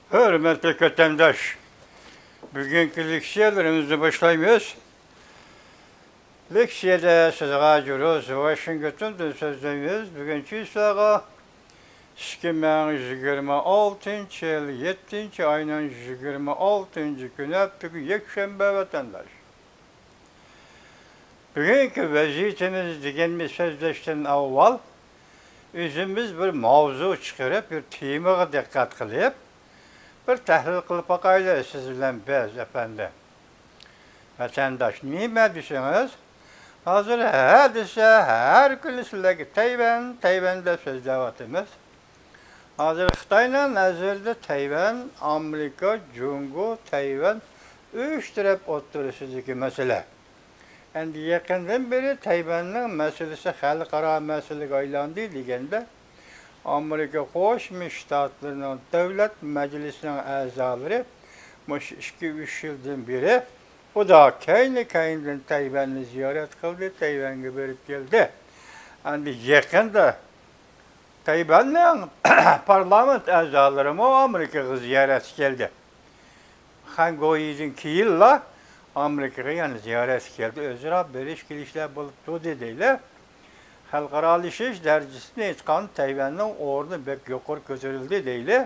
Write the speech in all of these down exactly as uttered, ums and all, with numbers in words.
ھۆرمەتلىك ۋەتەنداش، بۈگۈنكى لېكسىيەلىرىمىزنى باشلايمىز. لېكسىيەدە سىزغا جۇرۇس ۋاشىنگتوندىن سۆزلەيمىز. بۈگۈن چىسلاغا ئىككى مىڭ يىگىرمە ئالتىنچى يىل يەتتىنچى ئاينىڭ يىگىرمە ئالتىنچى كۈنى، بۈگۈن يەكشەنبە، ۋەتەنداش. بۈگۈنكى ۋەزىيىتىمىز دېگەننى سۆزلەشتىن ئاۋۋال، ئۆزىمىز بىر ماۋزۇ چىقىرىپ، بىر تېمىغا دىققەت قىلىپ، بىر تەھلىل قىلىپ باقايلى سىز بىلەن بىز، ئەپەندى. ۋەتەنداش، نېمە دېسىڭىز، ھازىر ھە دېسە، ھەر كۈنى سىلەرگە تەيۋەن، تەيۋەن دەپ سۆزلەۋاتىمىز. ھازىر خىتاينىڭ نەزىرىدە تەيۋەن، ئامېرىكا، جۇڭگو، تەيۋەن ئۈچ تەرەپ ئوتتۇرىسىدىكى مەسىلە. ئەمدى يېقىندىن بېرى تەيۋەننىڭ مەسىلىسى خەلقئارا مەسىلىگە ئايلاندى دېگەندە، ئامېرىكا قوشما شتاتلىرىنىڭ دۆلەت مەجلىسىنىڭ ئەزالىرى مۇشۇ ئىككى، ئۈچ يىلدىن بېرى ئۇدا كەينى-كەينىدىن تەيۋەننى زىيارەت قىلدى، تەيۋەنگە بېرىپ كەلدى. ئەمدى يېقىندا تەيۋەننىڭ پارلامېنت ئەزالىرىمۇ ئامېرىكىغا زىيارەتكە كەلدى. خەن گويىدىن كېيىنلا ئامېرىكىغا يەنە زىيارەتكە كەلدى. ئۆزئارا بېرىش كېلىشلەر بولۇپ تۇردى دەيلى. خەلقئارالىشىش دەرىجىسىنى ئېيتقان تەيۋەننىڭ ئورنى بەك يۇقىرى كۆتۈرۈلدى دەيلى.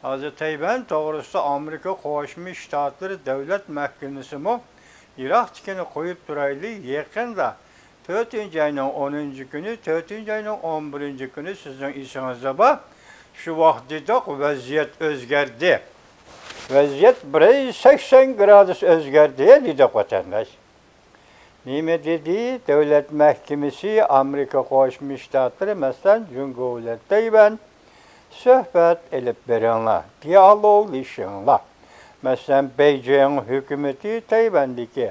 ھازىر تەيۋەن توغرىسىدا ئامېرىكا قوشما شتاتلىرى دۆلەت مەھكىمىسىمۇ، يىراقتىكىنى قويۇپ تۇرايلى، يېقىندا تۆتىنچى ئاينىڭ ئونىنچى كۈنى، تۆتىنچى ئاينىڭ ئون بىرىنچى كۈنى سىزنىڭ ئېسىڭىزدە بار، شۇ ۋاقىت دېدۇق، ۋەزىيەت ئۆزگەردى. ۋەزىيەت بىر يۈز سەكسەن گرادۇس ئۆزگەردى دېدۇق، ۋەتەنداش. نېمە دېدى؟ دۆلەت مەھكىمىسى، ئامېرىكا قوشما شتاتلىرى، مەسىلەن، جۇڭگو بىلەن تەيۋەن، سۆھبەت ئېلىپ بېرىڭلار، دىئالوگلىشىڭلار. مەسىلەن، بېيجىڭ ھۆكۈمىتى تەيۋەندىكى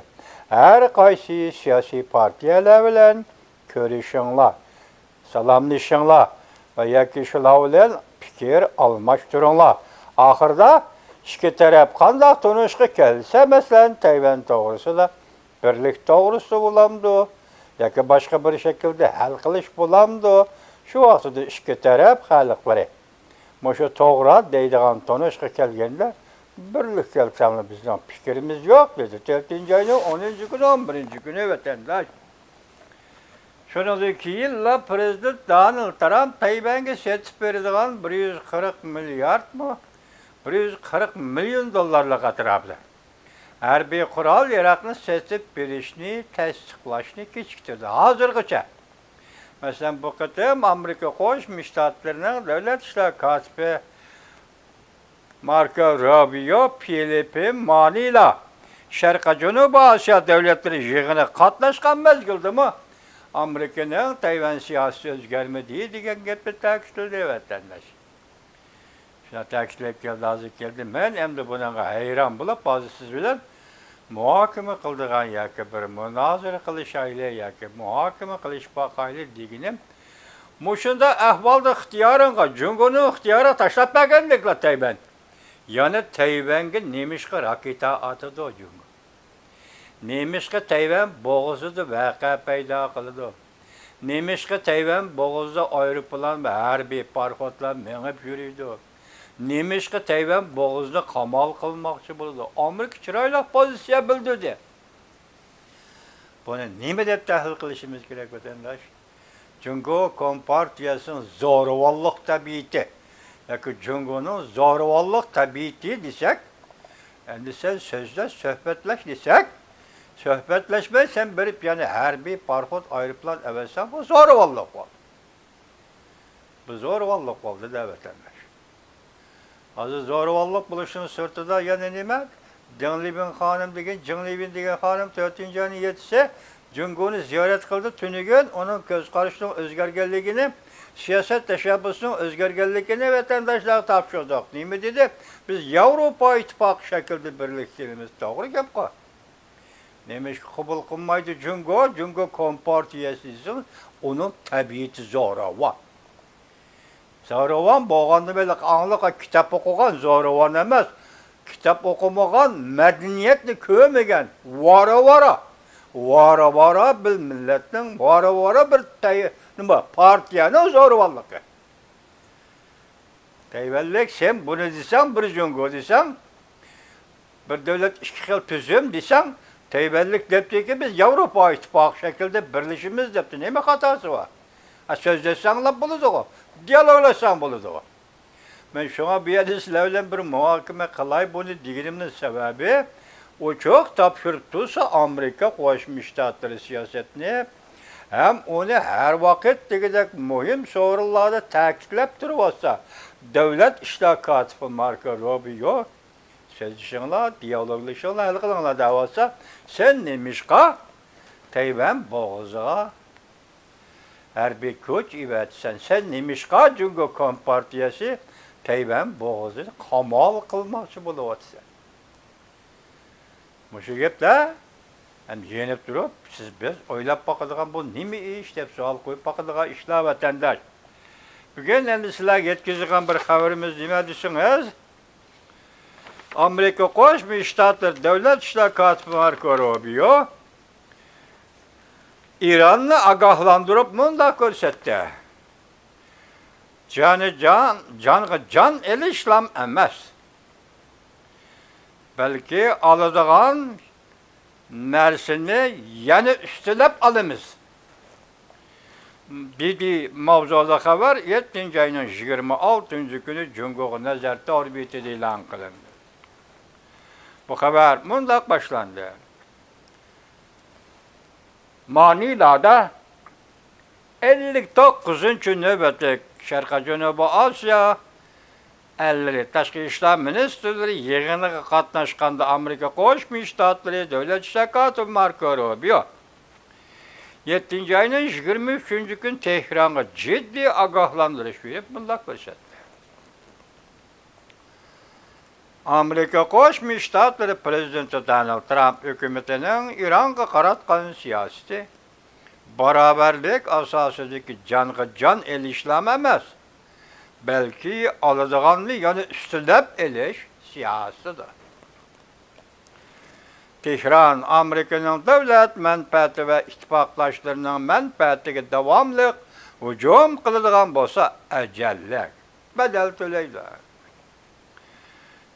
ھەر قايسى سىياسىي پارتىيەلەر بىلەن كۆرۈشۈڭلار، سالاملىشىڭلار ۋە ياكى شۇلار بىلەن پىكىر ئالماشتۇرۇڭلار. ئاخىرىدا ئىككى تەرەپ قانداق تونۇشقا كەلسە، مەسىلەن، تەيۋەن توغرىسىدا، بىرلىك توغرىسىدا بولامدۇ ياكى باشقا بىر شەكىلدە ھەل قىلىش بولامدۇ؟ شۇ ۋاقتىدا ئىككى تەرەپ خەلقلىرى مۇشۇ توغرا دەيدىغان تونۇشقا كەلگەندە، بىرلىككە كەلسەڭلار بىزنىڭ پىكرىمىز يوق دېدى. تۆتىنچى ئاينىڭ ئونىنچى كۈنى، ئون بىرىنچى كۈنى، ۋەتەنداش. شۇنىڭدىن كېيىنلا پىرېزىدېنت دونالد ترامپ تەيۋەنگە سېتىپ بېرىدىغان بىر يۈز قىرىق مىلياردمۇ، بىر يۈز قىرىق مىليون دوللارلىق ئەتراپىدا ھەربىي قورال ياراغنى سېتىپ بېرىشنى تەستىقلاشنى كېچىكتۈردى ھازىرغىچە. مەسىلەن، بۇ قېتىم ئامېرىكا قوشما شتاتلىرىنىڭ دۆلەت ئىشلار كاتىپى ماركو روبىيو فىلىپپىن مانىلا شەرقىي جەنۇبىي ئاسىيا دۆلەتلىرى يىغىنىغا قاتناشقان مەزگىلدىمۇ ئامېرىكىنىڭ تەيۋەن سىياسىتى ئۆزگەرمىدى دېگەن گەپنى تەكىتلىدى، ۋەتەنداش. شۇنداق تەكىتلەپ كەلدى، ھازىر كەلدى. مەن ئەمدى بۇنىڭغا ھەيران بولۇپ، ھازىر سىز بىلەن مۇھاكىمە قىلىدىغان ياكى بىر مۇنازىرە قىلىشايلى ياكى مۇھاكىمە قىلىشىپ باقايلى دېگىنىم، مۇشۇنداق ئەھۋالدا ئىختىيارىڭغا، جۇڭگونىڭ ئىختىيارىغا تاشلاپ بەرگەندەكلا تەيۋەن. يەنە تەيۋەنگە نېمىشقا راكېتا ئاتىدۇ جۇڭگو؟ نېمىشقا تەيۋەن بوغۇزىدا ۋەقە پەيدا قىلىدۇ؟ نېمىشقا تەيۋەن بوغۇزىدا ئايروپىلان ۋە ھەربىي پاراخوتلار مېڭىپ يۈرىدۇ؟ نېمىشقا تەيۋەن بوغۇزىنى قامال قىلماقچى بولىدۇ؟ ئامېرىكا چىرايلىق پوزىتسىيە بىلدۈردى. بۇنى نېمە دەپ تەھلىل قىلىشىمىز كېرەك، ۋەتەنداش؟ جۇڭگو كومپارتىيەسىنىڭ زورىۋاللىق تەبىئىتى ياكى جۇڭگونىڭ زورىۋاللىق تەبىئىتى دېسەك، ئەمدى سەن سۆزلەش، سۆھبەتلەش دېسەك، سۆھبەتلەشمەي سەن بېرىپ يەنە ھەربىي پاراخوت، ئايروپىلان ئەۋەتسەڭ، بۇ زورىۋاللىق بولدى. بۇ زورىۋاللىق بولدى-دە، ۋەتەنداش. ھازىر زورىۋاللىق بولۇشنىڭ سىرتىدا يەنە نېمە؟ دېڭ لىبىن خانىم دېگەن، جېڭ لىبىن دېگەن خانىم تۆتىنچى ئاينىڭ يەتتىسى جۇڭگونى زىيارەت قىلدى. تۈنۈگۈن ئۇنىڭ كۆز قارىشىنىڭ ئۆزگەرگەنلىكىنى، سىياسەت تەشەببۇسىنىڭ ئۆزگەرگەنلىكىنى ۋەتەنداشلارغا تاپشۇردۇق. نېمە دېدى؟ بىز ياۋروپا ئىتتىپاقى شەكلىدە بىرلىككە كېلىمىز. توغرا گەپقۇ. نېمىشقا قوبۇل قىلمايدۇ جۇڭگو؟ جۇڭگو كومپارتىيەسى دېسىڭىز، ئۇنىڭ تەبىئىتى زوراۋان. زوراۋان بولغاندىن بېلىق ئاڭلىق كىتاب ئوقۇغان زوراۋان ئەمەس. كىتاب ئوقۇمىغان، مەدەنىيەتنى كۆرمىگەن، ۋارا-ۋارا، ۋارا-ۋارا بىر مىللەتنىڭ، ۋارا-ۋارا بىر تەي-، نېمە، پارتىيەنىڭ زوراۋانلىقى. تەيۋەنلىك، سەن بۇنى دېسەڭ، بىر جۇڭگو دېسەڭ، بىر دۆلەت ئىككى خىل تۈزۈم دېسەڭ، تەيۋەنلىك دەپتىكى، بىز ياۋروپا ئىتتىپاقى شەكلىدە بىرلىشىمىز دەپتۇ. نېمە خاتاسى بار؟ ھە، سۆزلەشسەڭلار بولىدىغۇ، دىيالوگلاشساڭ بولىدىغۇ. مەن شۇڭا بۇ يەردە سىلەر بىلەن بىر مۇھاكىمە قىلاي بۇنى دېگىنىمنىڭ سەۋەبى، ئوچۇق تاپشۇرۇپ تۇرسا ئامېرىكا قوشما شتاتلىرى سىياسەتنى، ھەم ئۇنى ھەر ۋاقىت دېگۈدەك مۇھىم سورۇنلاردا تەكىتلەپ تۇرۇۋاتسا، دۆلەت ئىشلار كاتىپى ماركو روبىيو، سۆزلىشىڭلار، دىيالوگلىشىڭلار، ھەل قىلىڭلار دەۋاتسا، سەن نېمىشقا تەيۋەن بوغۇزىغا ھەربىي كۈچ ئېۋەتىسەن؟ سەن نېمىشقا جۇڭگو كومپارتىيەسى تەيۋەن بوغۇزىنى قامال قىلماقچى بولۇۋاتىسەن؟ مۇشۇ گەپلەر ھەم يېنىپ تۇرۇپ، سىز بىز ئويلاپ باقىدىغان بۇ نېمە ئىش دەپ سوئال قويۇپ باقىدىغان ئىشلار، ۋەتەنداش. بۈگۈن ئەمدى سىلەرگە يەتكۈزىدىغان بىر خەۋىرىمىز نېمە دېسىڭىز، ئامېرىكا قوشما شتاتلىرى دۆلەت ئىشلار كاتىپى ماركو روبىيو ئىراننى ئاگاھلاندۇرۇپ مۇنداق كۆرسەتتى: جانى جان، جانغا جان ئېلىشلام ئەمەس، بەلكى ئالىدىغان نەرسىنى يەنە ئۈستىلەپ ئالىمىز. دىدى ماۋزۇدا خەۋەر يەتتىنچى ئاينىڭ يىگىرمە ئالتىنچى كۈنى جۇڭگوغا نەزەر تور بېتىدە ئېلان قىلىندى. بۇ خەۋەر مۇنداق باشلاندى. مانىلادا ئەللىك توققۇزىنچى نۆۋەتلىك شەرقىي جەنۇبىي ئاسىيا ئەللىرى تاشقى ئىشلار مىنىستىرلىرى يىغىنىغا قاتناشقاندا ئامېرىكا قوشما شتاتلىرى دۆلەت ئىشلار كاتىپى ماركو روبىيو يەتتىنچى ئاينىڭ يىگىرمە ئۈچىنچى كۈنى تېھرانغا جىددىي ئاگاھلاندۇرۇش بېرىپ مۇنداق كۆرسەتتى. ئامېرىكا قوشما شتاتلىرى پىرېزىدېنتى دونالد ترامپ ھۆكۈمىتىنىڭ ئىرانغا قاراتقان سىياسىتى باراۋەرلىك ئاساسىدىكى جانغا جان ئېلىشلام ئەمەس، بەلكى ئالىدىغاننى يەنە ئۈستىلەپ ئېلىش سىياسىتىدۇر. تېھران ئامېرىكىنىڭ دۆلەت مەنپەئەتى ۋە ئىتتىپاقداشلىرىنىڭ مەنپەئەتىگە داۋاملىق ھۇجۇم قىلىدىغان بولسا، ئەجەللىك بەدەل تۆلەيدۇ.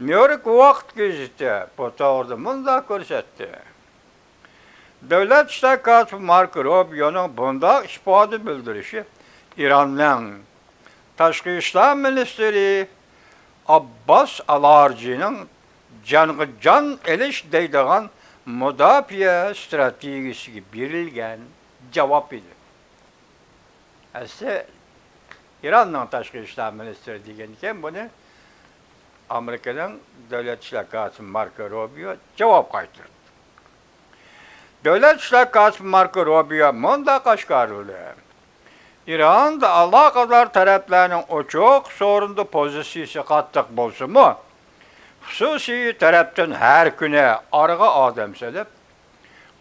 نيۇ يورك ۋاقىت گېزىتى بۇ توغرىدا مۇنداق كۆرسەتتى. دۆلەت ئىشلار كاتىپى ماركو روبىيونىڭ بۇنداق ئىپادە بىلدۈرۈشى ئىراننىڭ تاشقى ئىشلار مىنىستىرى ئابباس ئالاھارجىنىڭ جانغا جان ئېلىش دەيدىغان مۇداپىئە ئىستراتېگىيىسىگە بېرىلگەن جاۋاب ئىدى. ئەسلى ئىراننىڭ تاشقى ئىشلار مىنىستىرى دېگەنىكەن، بۇنى ئامېرىكىنىڭ دۆلەت ئىشلار كاتىپى ماركو روبىيو جاۋاب قايتۇردى. دۆلەت ئىشلار كاتىپى ماركو روبىيو مۇنداق ئاشكارىلىدى: ئىراندا ئالاقىدار تەرەپلەرنىڭ ئوچۇق سورۇندا پوزىتسىيىسى قاتتىق بولسىمۇ، خۇسۇسىي تەرەپتىن ھەر كۈنى ئارىغا ئادەم سېلىپ،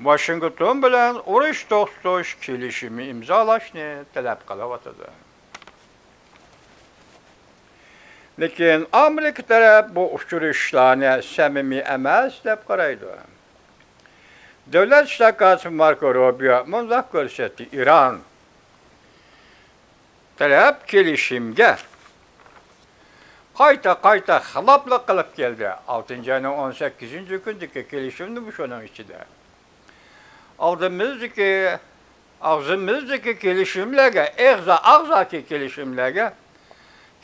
ۋاشىنگتون بىلەن ئۇرۇش توختىتىش كېلىشىمى ئىمزالاشنى تەلەپ قىلىۋاتىدۇ. لېكىن ئامېرىكا تەرەپ بۇ ئۇچرىشىشلارنى سەمىمىي ئەمەس دەپ قارايدۇ. دۆلەت ئىشلار كاتىپى ماركو روبىيو مۇنداق كۆرسەتتى: ئىران تەرەپ كېلىشىمگە قايتا-قايتا خىلاپلىق قىلىپ كەلدى. ئالتىنچى ئاينىڭ ئون سەككىزىنچى كۈنىدىكى كېلىشىمدىمۇ شۇنىڭ ئىچىدە. ئالدىمىزدىكى، ئاغزىمىزدىكى كېلىشىملەرگە، ئېغىز-ئاغزاكى كېلىشىملەرگە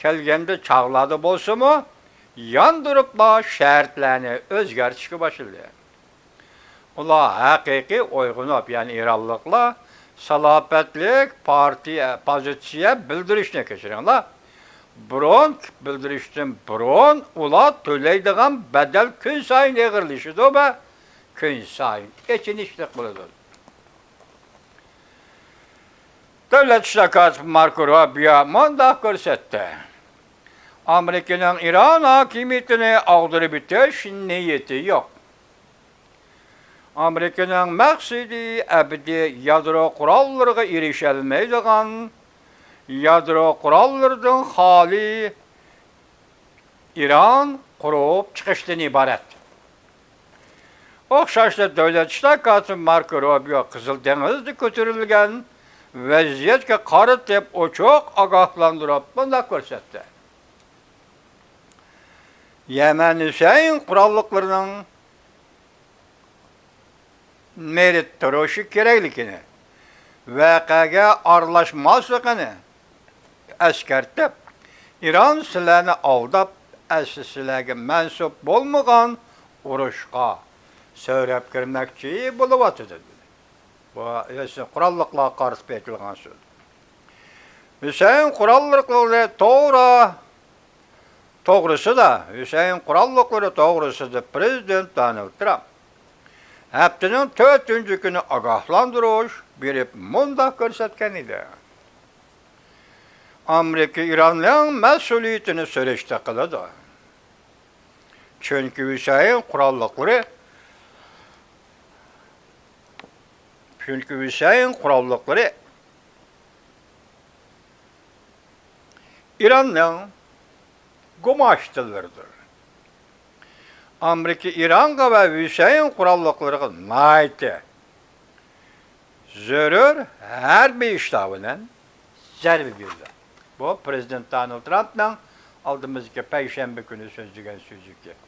كەلگەندە چاغلاردا بولسىمۇ، ياندۇرۇپلا شەرتلەرنى ئۆزگەرتىشكە باشلىدى. ئۇلار ھەقىقىي ئويغىنىپ، يەنى ئىرانلىقلار سالاپەتلىك پارتىيە، پوزىتسىيە بىلدۈرۈشنى، كەچۈرۈڭلار، بۇرۇن بىلدۈرۈشتىن بۇرۇن ئۇلار تۆلەيدىغان بەدەل كۈنسايىن ئېغىرلىشىدۇ ۋە كۈنسايىن ئېچىنىشلىق بولىدۇ. دۆلەت ئىشلار كاتىپى ماركو روبىيو مۇنداق كۆرسەتتى: ئامېرىكىنىڭ ئىران ھاكىمىيىتىنى ئاغدۇرۇپ ئۆتۈش نىيىتى يوق. ئامېرىكىنىڭ مەقسىتى ئەبەدىي يادرو قوراللىرىغا ئېرىشەلمەيدىغان، يادرو قوراللىرىدىن خالىي ئىران قۇرۇپ چىقىشتىن ئىبارەت. ئوخشاشلا دۆلەت ئىشلار كاتىپى ماركو روبىيو قىزىل دېڭىزدا كۆتۈرۈلگەن ۋەزىيەتكە قارىتىپ ئوچۇق ئاگاھلاندۇرۇپ مۇنداق كۆرسەتتى: يەمەن ھۈسەيىن قوراللىقلىرىنىڭ نېرى تۇرۇشى كېرەكلىكىنى، ۋەقەگە ئارىلاشماسلىقىنى ئەسكەرتىپ، ئىران سىلەرنى ئالداپ، ئەسلى سىلەرگە مەنسۇپ بولمىغان ئۇرۇشقا سۆرەپ كىرمەكچى بولۇۋاتىدۇ، دېدى. بۇ ھېسسى قوراللىقلارغا قارىتىپ ئېيتىلغان سۆز. ھۈسەيىن قوراللىقلىرى توغرا، توغرىسىدا، ھۈسەيىن قوراللىقلىرى توغرىسىدا پىرېزىدېنت دونالد ترامپ ھەپتىنىڭ تۆتىنچى كۈنى ئاگاھلاندۇرۇش بېرىپ مۇنداق كۆرسەتكەن ئىدى: ئامېرىكا ئىراننىڭ مەسئۇلىيىتىنى سۈرۈشتە قىلىدۇ. چۈنكى ھۈسەيىن قوراللىقلىرى، چۈنكى ھۈسەيىن قوراللىقلىرى ئىراننىڭ گۇماشتىلىرىدۇر. ئامېرىكا ئىرانغا ۋە ھۈسەيىن قوراللىقلىرىغا ناھايىتى زۆرۈر ھەربىي ئىشلار بىلەن زەربە بېرىدۇ. بۇ پىرېزىدېنت دونالد ترامپنىڭ ئالدىمىزدىكى پەيشەنبە كۈنى سۆزلىگەن سۆزى ئىكەن.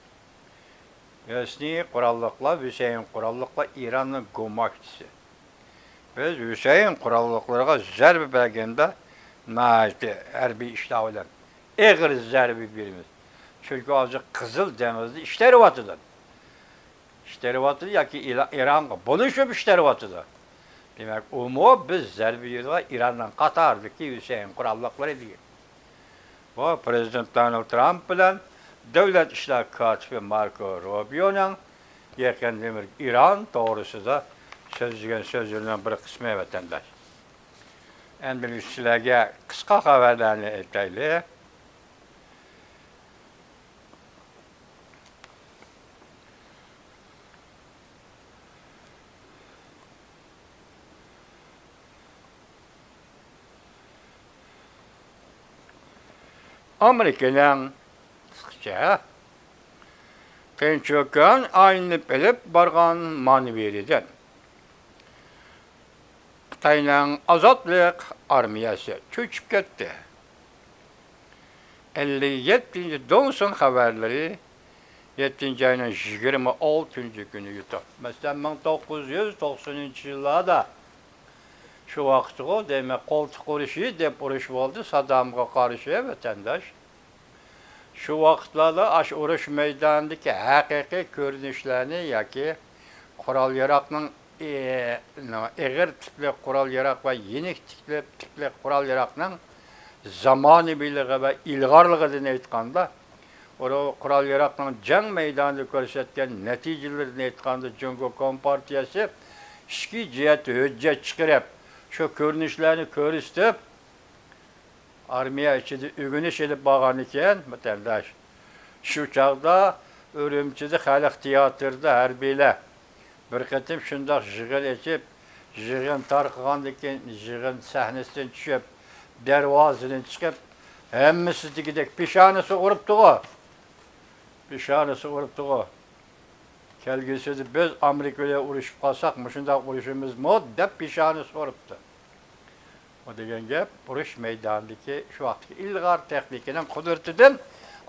ھۆسنى قوراللىقلار، ھۈسەيىن قوراللىقلار ئىراننىڭ گۇماشتىسى. بىز ھۈسەيىن قوراللىقلىرىغا زەربە بەرگەندە ناھايىتى ھەربىي ئىشلار بىلەن ئېغىر زەربە بېرىمىز. چۈنكى ھازىر قىزىل دېڭىزدا ئىش تېرىۋاتىدۇ. ئىش تېرىۋاتىدۇ ياكى ئىلا-، ئىرانغا بولۇشۇپ ئىش تېرىۋاتىدۇ. دېمەك، ئۇمۇ بىز زەربە بېرىدىغان ئىراننىڭ قاتارىدىكى ھۈسەيىن قوراللىقلىرى دېگەن. بۇ پىرېزىدېنت دونالد ترامپ بىلەن دۆلەت ئىشلار كاتىپى ماركو روبىيونىڭ يېقىندىن بېرى ئىران توغرىسىدا سۆزلىگەن سۆزلىرىنىڭ بىر قىسمى، ۋەتەنداش. ئەمدى سىلەرگە قىسقا خەۋەرلەرنى ئېيتايلى. ئامېرىكىنىڭ قىسقىچە تىنچ ئوكيان ئايلىنىپ ئېلىپ بارغان مانېۋىرىدىن خىتاينىڭ ئازادلىق ئارمىيەسى چۆچۈپ كەتتى. ئەللىك يەتتىنچى دۇڭسۇن خەۋەرلىرى، يەتتىنچى ئاينىڭ يىگىرمە ئالتىنچى كۈنى يۇتۇق. مەسىلەن، مىڭ توققۇز يۈز توقسىنىنچى يىللاردا شۇ ۋاقىتقۇ دەيمەن، قولتۇق ئۇرۇشى دەپ ئۇرۇش بولدى سادامغا قارشى، ۋەتەنداش. شۇ ۋاقىتلاردا ئاشۇ ئۇرۇش مەيدانىدىكى ھەقىقىي كۆرۈنۈشلەرنى ياكى قورال ياراقنىڭ ئېغىر تىپلىق قورال ياراق ۋە يېنىك تىپلىق، تىپلىق قورال ياراقنىڭ زامانىۋىلىقى ۋە ئىلغارلىقىدىن ئېيتقاندا، قورال ياراقنىڭ جەڭ مەيدانىدا كۆرسەتكەن نەتىجىلىرىدىن ئېيتقاندا، جۇڭگو كومپارتىيەسى ئىچكى جەھەتتە ھۆججەت چىقىرىپ، شۇ كۆرۈنۈشلەرنى كۆرسىتىپ، ئارمىيە ئىچىدە ئۆگىنىش ئېلىپ بارغانىكەن، ۋەتەنداش. شۇ چاغدا ئۈرۈمچىدە خەلق تىياتىرىدا ھەربىيلەر بىر قېتىم شۇنداق يىغىن ئېچىپ، يىغىن تارقىغاندىن كېيىن، يىغىن سەھنىسىدىن چۈشۈپ، دەرۋازىدىن چىقىپ، ھەممىسى دېگۈدەك پېشانىسىغا ئۇرۇپتىغۇ. پېشانىسىغا ئۇرۇپتىغۇ. كەلگۈسىدە بىز ئامېرىكا بىلەن ئۇرۇشۇپ قالساق، مۇشۇنداق ئۇرۇشىمىزمۇ؟ دەپ پېشانىسىغا ئۇرۇپتۇ. ئۇ دېگەن گەپ، ئۇرۇش مەيدانىدىكى شۇ ۋاقىتتىكى ئىلغار تېخنىكىنىڭ قۇدرىتىدىن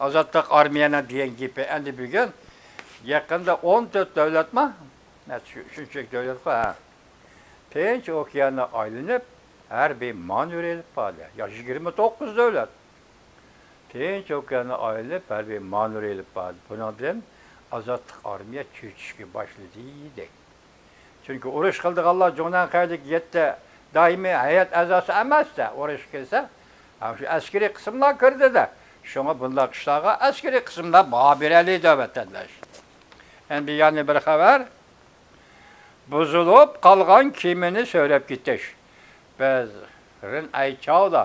ئازادلىق ئارمىيەنىڭ دېگەن گېپى. ئەمدى بۈگۈن يېقىندا ئون تۆت دۆلەتما؟ نەچچە، شۇنچىلىك دۆلەتقۇ، ھە. تىنچ ئوكياننى ئايلىنىپ، ھەربىي مانېۋىر ئېلىپ باردى. يا، يىگىرمە توققۇز دۆلەت. تىنچ ئوكياننى ئايلىنىپ، ھەربىي مانېۋىر ئېلىپ باردى. بۇنىڭدىن ئازادلىق ئارمىيە چۆچۈشكە باشلىدى، دەيدۇ. چۈنكى ئۇرۇش قىلىدىغانلار جۇڭنەنخەيدىكى يەتتە دائىمىي ھەيئەت ئەزاسى ئەمەستە، ئۇرۇشقا كىرسە، ھەم شۇ ئەسكىرىي قىسىملار كىردى-دە. شۇڭا بۇنداق ئىشلارغا ئەسكىرىي قىسىملار باھا بېرەلەيدۇ، ۋەتەنداش. ئەمدى يەنە بىر خەۋەر. بۇزۇلۇپ قالغان كېمىنى سۆرەپ كېتىش. بىز رېن ئەيچاۋدا،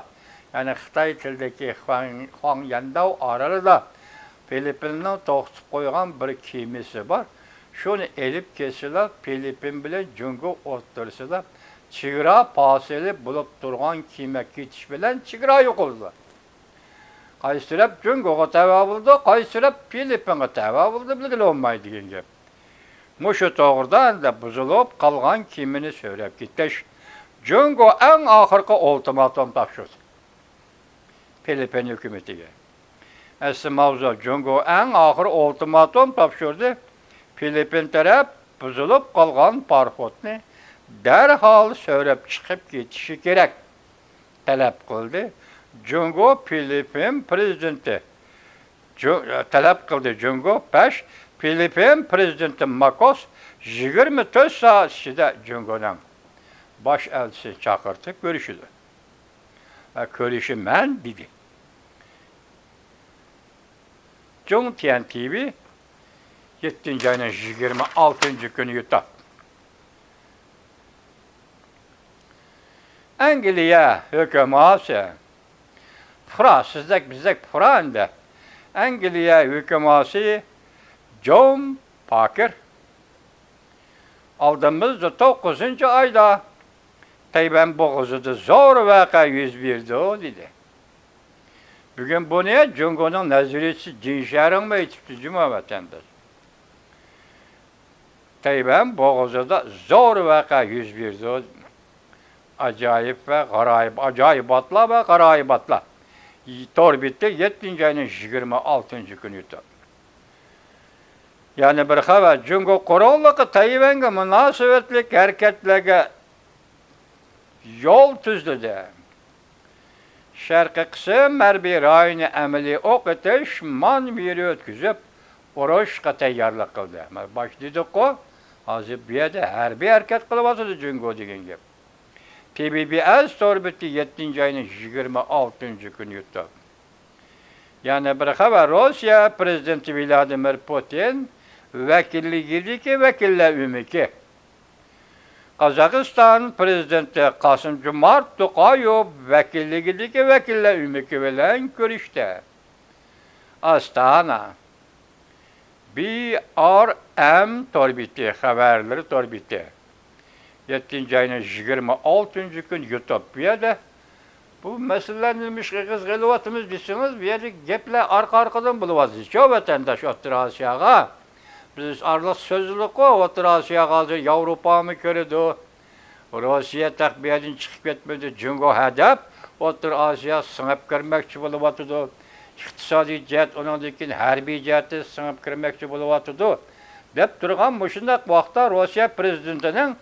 يەنى خىتاي تىلىدىكى خۇاڭ، خۇاڭ يەنداۋ ئارىلىدا فىلىپپىننىڭ توختىتىپ قويغان بىر كېمىسى بار. شۇنى ئېلىپ كەتسىلا، فىلىپپىن بىلەن جۇڭگو ئوتتۇرىسىدا چېگرا پاسىلى بولۇپ تۇرغان كېمە كېتىش بىلەن چېگرا يوقىلىدۇ. قايسى تەرەپ جۇڭگوغا تەۋە بولىدۇ، قايسى تەرەپ فىلىپپىنغا تەۋە بولىدۇ، بىلگىلى بولمايدۇ دېگەن گەپ. مۇشۇ توغرىدا ئەمدى بۇزۇلۇپ قالغان كېمىنى سۆرەپ كېتىش جۇڭگو ئەڭ ئاخىرقى ئۇلتىماتوم تاپشۇردى فىلىپپىن ھۆكۈمىتىگە. ئەسلى ماۋزۇ، جۇڭگو ئەڭ ئاخىر ئۇلتىماتوم تاپشۇردى. فىلىپپىن تەرەپ بۇزۇلۇپ قالغان پاراخوتنى دەرھال سۆرەپ چىقىپ كېتىشى كېرەك، تەلەپ قىلدى. جۇڭگو فىلىپپىن پرېزىدېنتى، جۇ-، تەلەپ قىلدى. جۇڭگو پەش، فىلىپپىن پرېزىدېنتى ماكوس يىگىرمە تۆت سائەت ئىچىدە جۇڭگونىڭ باش ئەلچىسىنى چاقىرتىپ كۆرۈشىدۇ. ۋە كۆرۈشىمەن دېدى. جۇڭ تيەن تىۋى، يەتتىنچى ئاينىڭ يىگىرمە ئالتىنچى كۈنى يۇتۇپ. ئەنگلىيە ھۆكۈماسى، پۇرا، سىزدەك بىزدەك پۇرا ئەمدى. ئەنگلىيە ھۆكۈماسى جون پاكېر ئالدىمىزدا توققۇزىنچى ئايدا تەيۋەن بوغۇزىدا زور ۋەقە يۈز بېرىدۇ، دېدى. بۈگۈن بۇنى جۇڭگونىڭ نەزەرىيەتچىسى جىن شيەرىڭمۇ ئېيتىپتۇ، جۇما ۋەتەنداش. تەيۋەن بوغۇزىدا زور ۋەقە يۈز بېرىدۇ. ئاجايىپ ۋە غارايىپ، ئاجايىباتلار ۋە غارايىباتلار. تور بېتى، يەتتىنچى ئاينىڭ يىگىرمە ئالتىنچى كۈنى يۇتۇپ. يەنە بىر خەۋەر، جۇڭگو قوراللىقى تەيۋەنگە مۇناسىۋەتلىك ھەرىكەتلەرگە يول تۈزلىدى. شەرقىي قىسىم ھەربىي رايونى ئەمەلىي ئوق ئېتىش مانېۋىرى ئۆتكۈزۈپ، ئۇرۇشقا تەييارلىق قىلدى. مانا باشتا دېدۇققۇ، ھازىر بۇ يەردە ھەربىي ھەرىكەت قىلىۋاتىدۇ جۇڭگو دېگەن گەپ. تى بى بى ئەس تور بېتى، يەتتىنچى ئاينىڭ يىگىرمە ئالتىنچى كۈنى يۇتۇپ. يەنە بىر خەۋەر، روسىيە پرېزىدېنتى ۋلادىمىر پۇتىن ۋەكىللىكىدىكى ۋەكىللەر ئۆمىكى، قازاقىستان پرېزىدېنتى قاسىم جومارت توقايېۋ ۋەكىللىكىدىكى ۋەكىللەر ئۆمىكى بىلەن كۆرۈشتى. ئاستانا. بى ئار ئېم تور بېتى، خەۋەرلىرى تور بېتى. يەتتىنچى ئاينىڭ يىگىرمە ئالتىنچى كۈنى يۇتۇپ بۇ يەردە بۇ مەسىلىلەرنى نېمىشقا ئېغىزغا ئېلىۋاتىمىز دېسىڭىز، بۇ يەردە گەپلەر ئارقا-ئارقىدىن بولۇۋاتىدۇ-چۇ، ۋەتەنداش، ئوتتۇرا ئاسىياغا. بىز ئارىلىق سۆزلىدۇققۇ، ئوتتۇرا ئاسىياغا ھازىر ياۋروپامۇ كىرىدۇ. روسىيە تېخى بۇ يەردىن چىقىپ كەتمىدى، جۇڭگو ھەدەپ ئوتتۇرا ئاسىيا سىڭىپ كىرمەكچى بولۇۋاتىدۇ. ئىقتىسادىي جەھەت، ئۇنىڭدىن كېيىن ھەربىي جەھەتتە سىڭىپ كىرمەكچى بولۇۋاتىدۇ، دەپ تۇرغان مۇشۇنداق ۋاقىتتا روسىيە پرېزىدېنتىنىڭ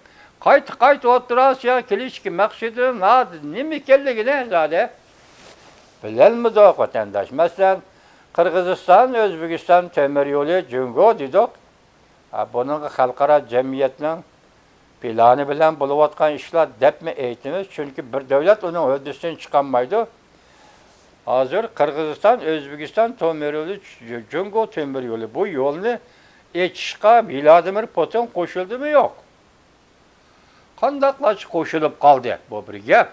قايتا-قايتا ئوتتۇرا ئاسىياغا كېلىشتىكى مەقسىتىنىڭ نېمە ئىكەنلىكىنى زادى بىلەلمىدۇق، ۋەتەنداش. مەسىلەن، قىرغىزىستان، ئۆزبېكىستان تۆمۈر يولى جۇڭگو دېدۇق. ھە، بۇنىڭغا خەلقئارا جەمئىيەتنىڭ پىلانى بىلەن بولۇۋاتقان ئىشلار دەپمۇ ئېيتىمىز، چۈنكى بىر دۆلەت ئۇنىڭ ھۆددىسىدىن چىقالمايدۇ. ھازىر قىرغىزىستان، ئۆزبېكىستان تۆمۈر يولى، جۇڭگو تۆمۈر يولى، بۇ يولنى ئېچىشقا ۋلادىمىر پۇتىن قوشۇلدىمۇ يوق؟ قانداقلارچە قوشۇلۇپ قالدى؟ بۇ بىر گەپ.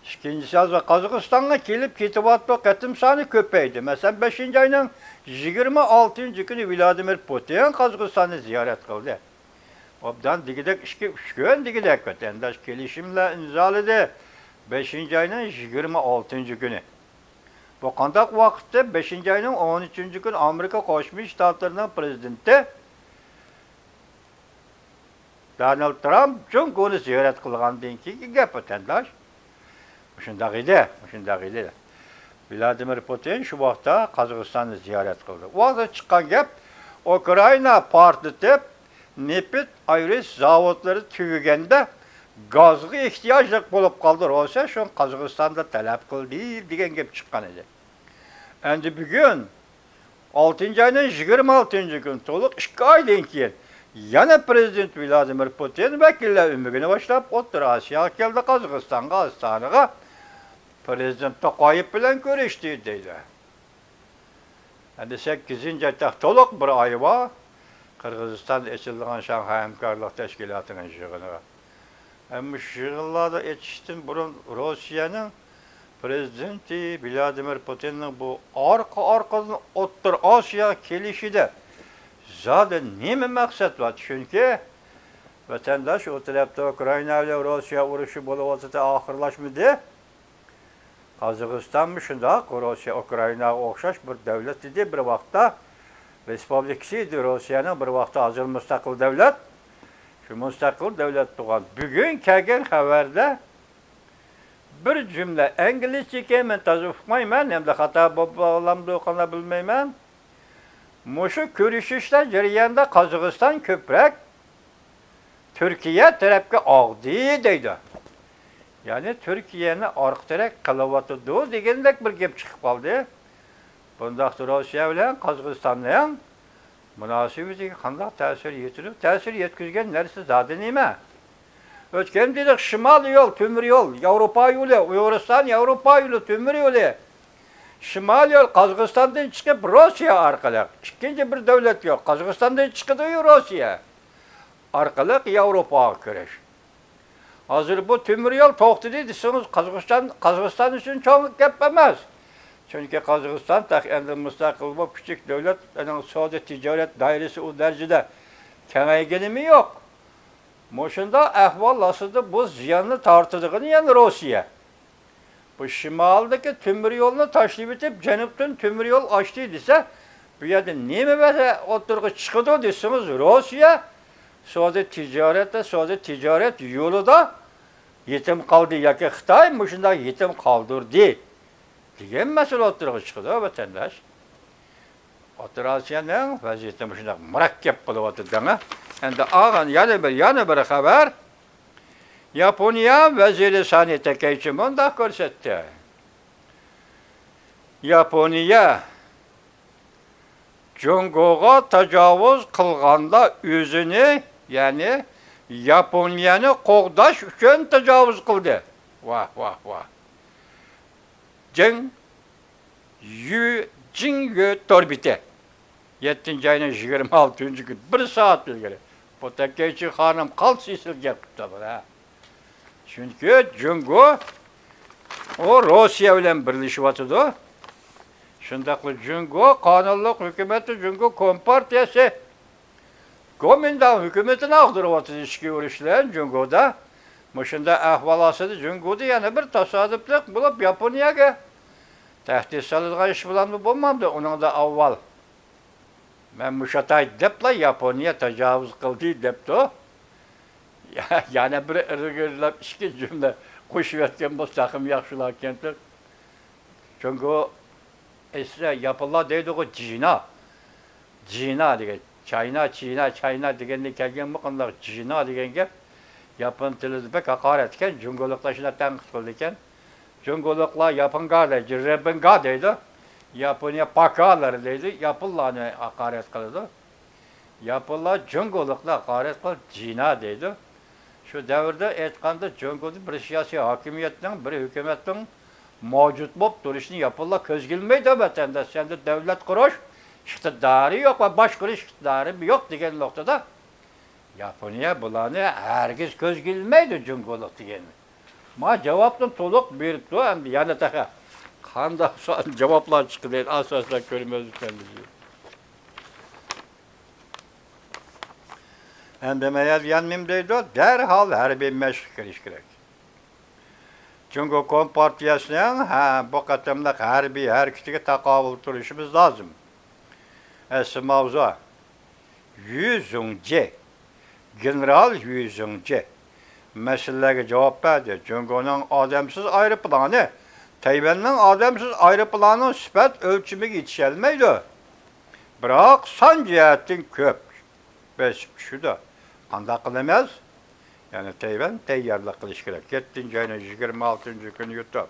ئىككىنچىسى، ھازىر قازاقىستانغا كېلىپ كېتىۋاتىدۇ، قېتىم سانى كۆپەيدى. مەسىلەن، بەشىنچى ئاينىڭ يىگىرمە ئالتىنچى كۈنى ۋلادىمىر پۇتىن قازاقىستاننى زىيارەت قىلدى. ئوبدان دېگۈدەك ئىككى، ئۈچ كۈن دېگۈدەك ۋەتەنداش كېلىشىملەر ئىمزالىدى. بەشىنچى ئاينىڭ يىگىرمە ئالتىنچى كۈنى. بۇ قانداق ۋاقىتتا؟ بەشىنچى ئاينىڭ ئون ئۈچىنچى كۈنى ئامېرىكا قوشما شتاتلىرىنىڭ پرېزىدېنتى دونالد ترامپ جۇڭگونى زىيارەت قىلغاندىن كېيىنكى گەپ، ۋەتەنداش. مۇشۇنداق ئىدى، مۇشۇنداق ئىدى. ۋلادىمىر پۇتىن شۇ ۋاقىتتا قازاقىستاننى زىيارەت قىلدى. ئۇ ۋاقىتتا چىققان گەپ، ئۇكرائىنا پارتلىتىپ، نېفىت ئايرىش زاۋۇتلىرى تۈگىگەندە، گازغا ئېھتىياجلىق بولۇپ قالدى روسىيە، شۇڭا قازاقىستاندا تەلەپ قىلدى، دېگەن گەپ چىققان ئىدى. ئەمدى بۈگۈن، ئالتىنچى ئاينىڭ يىگىرمە ئالتىنچى كۈنى، تولۇق ئىككى ئايدىن كېيىن، يەنە پرېزىدېنت ۋلادىمىر پۇتىن ۋەكىللەر ئۆمىكىنى باشلاپ، ئوتتۇرا ئاسىياغا كەلدى، قازاقىستانغا، ئاستانىغا پرېزىدېنت توقايېف بىلەن كۆرۈشتى، دەيدۇ. ئەمدى سەككىزىنچى ئاي، تېخى تولۇق بىر ئاي بار، قىرغىزىستاندا ئېچىلىدىغان شاڭخەي ھەمكارلىق تەشكىلاتىنىڭ يىغىنىغا. ئەمما مۇشۇ يىغىنلاردا ئېچىشتىن بۇرۇن روسىيەنىڭ پرېزىدېنتى ۋلادىمىر پۇتىننىڭ بۇ ئارقا-ئارقىدىن ئوتتۇرا ئاسىياغا كېلىشىدە زادى نېمە مەقسەت بار؟ چۈنكى، ۋەتەنداش، ئۇ تەرەپتە ئۇكرائىنا بىلەن روسىيە ئۇرۇشى بولۇۋاتىدۇ، ئاخىرلاشمىدى. قازاقىستانمۇ شۇنداق، روسىيە ئۇكرائىناغا ئوخشاش بىر دۆلەت ئىدى بىر ۋاقىتتا. رېسپۇبلىكىسى ئىدى روسىيەنىڭ، بىر ۋاقىتتا ھازىر مۇستەقىل دۆلەت. شۇ مۇستەقىل دۆلەت تۇغان. بۈگۈن كەلگەن خەۋەردە بىر جۈملە ئىنگلىزچىكەن، مەن تازا ئۇقمايمەن، ھەمدە خاتا بولۇپ قالامدۇ، قانداق بىلمەيمەن. مۇشۇ كۆرۈشۈشلەر جەريانىدا قازاقىستان كۆپرەك تۈركىيە تەرەپكە ئاغدى دەيدۇ. يەنى تۈركىيەنى ئارقا تىرەك قىلىۋاتىدۇ دېگەندەك بىر گەپ چىقىپ قالدى. بۇنداقتا روسىيە بىلەن قازاقىستاننىڭ مۇناسىۋىتىگە قانداق تەسىر يېتىدۇ؟ تەسىر يەتكۈزگەن نەرسە زادى نېمە؟ ئۆتكەندە دېدۇق، شىمال يول، تۆمۈر يول، ياۋروپا يولى، ئۇيغۇرىستان، ياۋروپا يولى، تۆمۈر يولى. شىمال يول قازاقىستاندىن چىقىپ روسىيە ئارقىلىق. ئىككىنچى بىر دۆلەت يوق. قازاقىستاندىن چىقىدۇ روسىيە ئارقىلىق ياۋروپاغا كىرىش. ھازىر بۇ تۆمۈر يول توختىدى دېسىڭىز، قازاقىستان، قازاقىستان ئۈچۈن چوڭ گەپ ئەمەس. چۈنكى قازاقىستان تېخى ئەمدى مۇستەقىل بولۇپ كىچىك دۆلەت، ئۇنىڭ سودا تىجارەت دائىرىسى ئۇ دەرىجىدە كېڭەيگىنىمۇ يوق. مۇشۇنداق ئەھۋال ئاستىدا بۇ زىياننى تارتىدىغىنى يەنە روسىيە. بۇ شىمالدىكى تۆمۈر يولنى تاشلىۋېتىپ، جەنۇبتىن تۆمۈر يول ئاچتى دېسە، بۇ يەردە نېمە مەسىلە ئوتتۇرىغا چىقىدۇ دېسىڭىز، روسىيە سودا تىجارەتتە، سودا تىجارەت يولىدا يېتىم قالدى ياكى خىتاي مۇشۇنداق يېتىم قالدۇردى دېگەن مەسىلە ئوتتۇرىغا چىقىدۇ، ۋەتەنداش. ئوتتۇرا ئاسىيانىڭ ۋەزىيىتى مۇشۇنداق مۇرەككەپ بولۇۋاتىدۇ دەڭە. ئەمدى ئاغان يەنە بىر، يەنە بىر خەۋەر. ياپونىيە ۋەزىرى سانى تەكەيچى مۇنداق كۆرسەتتى. ياپونىيە جۇڭگوغا تاجاۋۇز قىلغاندا ئۆزىنى، يەنى ياپونىيەنى قوغداش ئۈچۈن تاجاۋۇز قىلدى. ۋاھ، ۋاھ، ۋاھ. جېڭ يۈ، جېڭ يۈ تور بېتى. يەتتىنچى ئاينىڭ يىگىرمە ئالتىنچى كۈنى، بىر سائەت ئىلگىرى. بۇ تەكەيچى خانىم قالتىس ئېسىل گەپ قىپتۇ بۇ، ھە. چۈنكى جۇڭگو، ئۇ روسىيە بىلەن بىرلىشىۋاتىدۇ. شۇنداقلا جۇڭگو قانۇنلۇق ھۆكۈمىتى، جۇڭگو كومپارتىيەسى گومىنداڭ ھۆكۈمىتىنى ئاغدۇرۇۋاتىدۇ ئىچكى ئۇرۇش بىلەن جۇڭگودا. مۇشۇنداق ئەھۋال ئاستىدا جۇڭگودا يەنە بىر تاسادىپلىق بولۇپ ياپونىيەگە تەھدىت سالىدىغان ئىش بولامدۇ بولمامدۇ ئۇنىڭدا ئاۋۋال. مەن مۇشاتاي دەپلا ياپونىيە تاجاۋۇز قىلدى دەپتۇ. يەنە بىر ئىلگىرىلەپ ئىككى جۈملە قوشۇۋەتكەن بولسا تېخىمۇ ياخشىلاركەن. جۇڭگو ئەسلى ياپونلار دەيدىغۇ جىنا. جىنا دېگەن. چاينا، چىنا، چاينا دېگەندىن كەلگەنمۇ قانداق جىنا دېگەن گەپ. ياپون تىلىدا بەك ھاقارەت ئىكەن. جۇڭگولۇقلار شۇنداق تەنقىد قىلىدىكەن. جۇڭگولۇقلار ياپونغا دەيدۇ، رېبىنگا دەيدۇ. ياپونىيە پاكالار دەيدۇ. ياپونلارنى ھاقارەت قىلىدۇ. ياپونلار جۇڭگولۇقنى ھاقارەت قىلىپ جىنا دەيدۇ. شۇ دەۋردە ئېيتقاندا، جۇڭگودا بىر سىياسىي ھاكىمىيەتنىڭ، بىر ھۆكۈمەتنىڭ مەۋجۇت بولۇپ تۇرۇشىنى ياپونلار كۆزگە ئىلمايدۇ، ۋەتەنداش. سەندە دەۋلەت قۇرۇش ئىقتىدارى يوق ۋە باشقۇرۇش ئىقتىدارى يوق دېگەن نۇقتىدا ياپونىيە بۇلارنى ھەرگىز كۆزگە ئىلمايدۇ، جۇڭگولۇق دېگەننى. ما جاۋابنى تولۇق بېرىپتۇ، ئەمدى يەنە تېخى قانداق سوئال جاۋابلار چىقتى دەيدۇ، ئاساسەن كۆرىمىز ئىكەن بىز. ئەمدى مەيەر يەنمىم دەيدۇ، دەرھال ھەربىي مەشىققە كىرىش كېرەك. جۇڭگو كومپارتىيەسىنىڭ، ھە، بۇ قېتىملىق ھەربىي ھەرىكىتىگە تاقابىل تۇرۇشىمىز لازىم. ئەسلى ماۋزۇ. يۈ زۇڭجې، گېنېرال يۈ زۇڭجې مەسىلىلەرگە جاۋاب بەردى. جۇڭگونىڭ ئادەمسىز ئايروپىلانى تەيۋەننىڭ ئادەمسىز ئايروپىلانىنىڭ سۈپەت ئۆلچىمىگە يېتىشەلمەيدۇ. بىراق سان جەھەتتىن كۆپ بېسىپ چۈشىدۇ. قانداق قىلىمىز؟ يەنى تەيۋەن تەييارلىق قىلىش كېرەك. يەتتىنچى ئاينىڭ يىگىرمە ئالتىنچى كۈنى يۇتۇپ.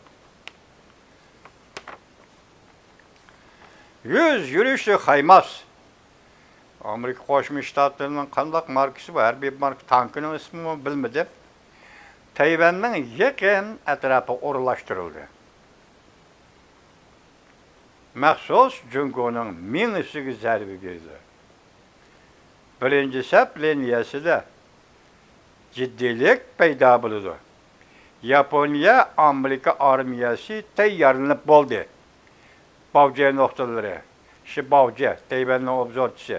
يۈز يۈرۈشلۈك خايماس. ئامېرىكا قوشما شتاتلىرىنىڭ قانداق ماركىسى بۇ؟ ھەربىي ماركا تانكىنىڭ ئىسمىمۇ بىلمىدىم. تەيۋەننىڭ يېقىن ئەتراپىغا ئورۇنلاشتۇرۇلدى. مەخسۇس جۇڭگونىڭ مېڭىسىگە زەربە بېرىدۇ. بىرىنچى سەپ لىنىيەسىدە جىددىيلىك پەيدا بولىدۇ. ياپونىيە، ئامېرىكا ئارمىيەسى تەييارلىنىپ بولدى. باۋجيې نۇقتىلىرى. شى باۋجيې، تەيۋەننىڭ ئوبزورچىسى،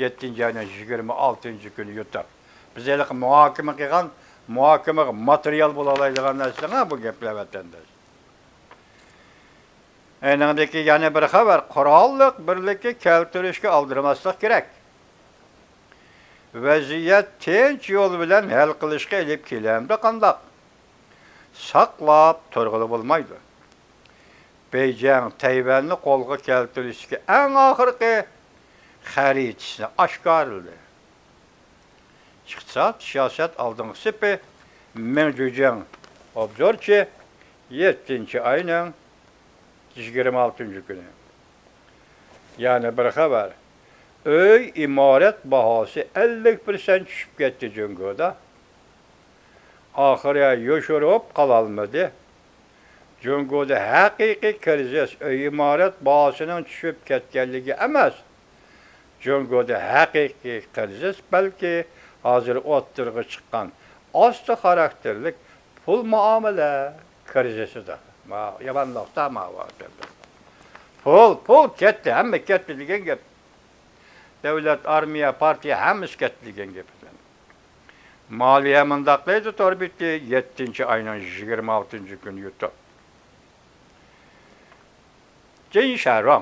يەتتىنچى ئاينىڭ يىگىرمە ئالتىنچى كۈنى يۇتۇپ. بىز ھېلىقى مۇھاكىمە قىلغان، مۇھاكىمىگە ماتېرىيال بولالايدىغان نەرسىلەر بۇ گەپلەر، ۋەتەنداش. ئېنىڭدىكى يەنە بىر خەۋەر، قوراللىق بىرلىككە كەلتۈرۈشكە ئالدىرىماسلىق كېرەك. ۋەزىيەت تىنچ يول بىلەن ھەل قىلىشقا ئېلىپ كېلەمدۇ قانداق؟ ساقلاپ تۇرغىلى بولمايدۇ. بېيجىڭ تەيۋەننى قولغا كەلتۈرۈشتىكى ئەڭ ئاخىرقى خەرىتىسىنى ئاشكارىلىدى. ئىقتىساد، سىياسەت ئالدىنقى سېپى، مېڭ جۈجياڭ، ئوبزورچى، يەتتىنچى ئاينىڭ يىگىرمە ئالتىنچى كۈنى. يەنە بىر خەۋەر. ئۆي، ئىمارەت باھاسى ئەللىك پىرسەنت چۈشۈپ كەتتى جۇڭگودا. ئاخىرى يوشۇرۇپ قالالمىدى. جۇڭگودا ھەقىقىي كىرىزىس ئۆي ئىمارەت باھاسىنىڭ چۈشۈپ كەتكەنلىكى ئەمەس. جۇڭگودا ھەقىقىي كىرىزىس بەلكى ھازىر ئوتتۇرىغا چىققان ئاستا خاراكتېرلىك پۇل مۇئامىلە كىرىزىسىدۇر. ما-، يامان نۇقتا ماۋۇ. پۇل، پۇل كەتتى، ھەممە كەتتى دېگەن گەپ. دۆلەت، ئارمىيە، پارتىيە ھەممىسى كەتتى دېگەن گەپ. مالىيە مۇنداق دەيدۇ، تور بېتى، يەتتىنچى ئاينىڭ يىگىرمە ئالتىنچى كۈنى يۇتۇپ. جىن شەرۇڭ.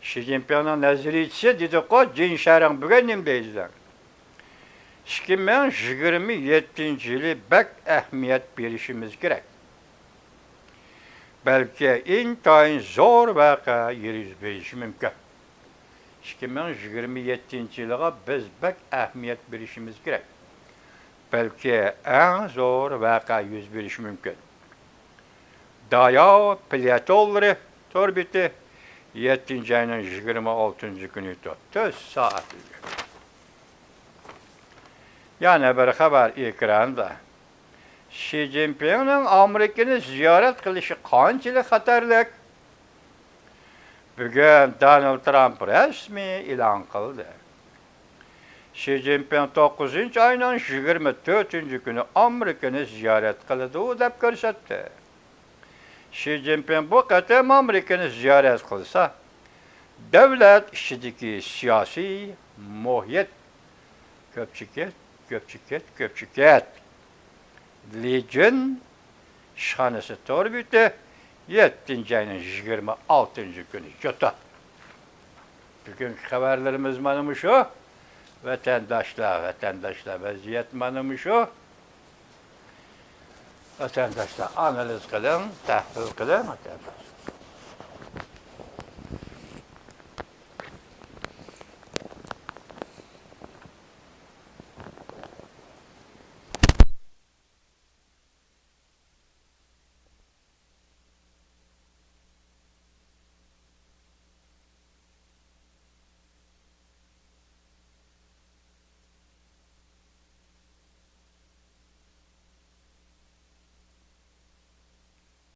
شى جىنپىڭنىڭ نەزەرىيىچىسى دېدۇققۇ، جىن شەرۇڭ بۈگۈن نېمە دەيدۇ دەڭ؟ ئىككى مىڭ يىگىرمە يەتتىنچى يىلى بەك ئەھمىيەت بېرىشىمىز كېرەك. بەلكى ئىنتايىن زور ۋەقە يۈز بېرىشى مۇمكىن. ئىككى مىڭ يىگىرمە يەتتىنچى يىلىغا بىز بەك ئەھمىيەت بېرىشىمىز كېرەك. بەلكى ئەڭ زور ۋەقە يۈز بېرىشى مۇمكىن. داياۋ پېليەتونلىرى تور بېتى، يەتتىنچى ئاينىڭ يىگىرمە ئالتىنچى كۈنى، تۆت سائەت ئىلگىرى. يەنە بىر خەۋەر ئېكراندا. شى جىنپىڭنىڭ ئامېرىكىنى زىيارەت قىلىشى قانچىلىك خەتەرلىك؟ بۈگۈن دونالد ترامپ رەسمىي ئېلان قىلدى. شى جىنپىڭ توققۇزىنچى ئاينىڭ يىگىرمە تۆتىنچى كۈنى ئامېرىكىنى زىيارەت قىلىدۇ دەپ كۆرسەتتى. شى جىنپىڭ بۇ قېتىم ئامېرىكىنى زىيارەت قىلسا، دۆلەت ئىچىدىكى سىياسىي مۇھىت، كۆپچىكىت، كۆپچىكىت، كۆپچىكىت. لى جۈن ئىشخانىسى تور بېتى، يەتتىنچى ئاينىڭ يىگىرمە ئالتىنچى كۈنى جوتا. بۈگۈنكى خەۋەرلىرىمىز مانا مۇشۇ. ۋەتەنداشلار، ۋەتەنداشلار، ۋەزىيەت مانا مۇشۇ. ۋەتەنداشلار، ئانالىز قىلىڭ، تەھلىل قىلىڭ، ۋەتەنداشلار.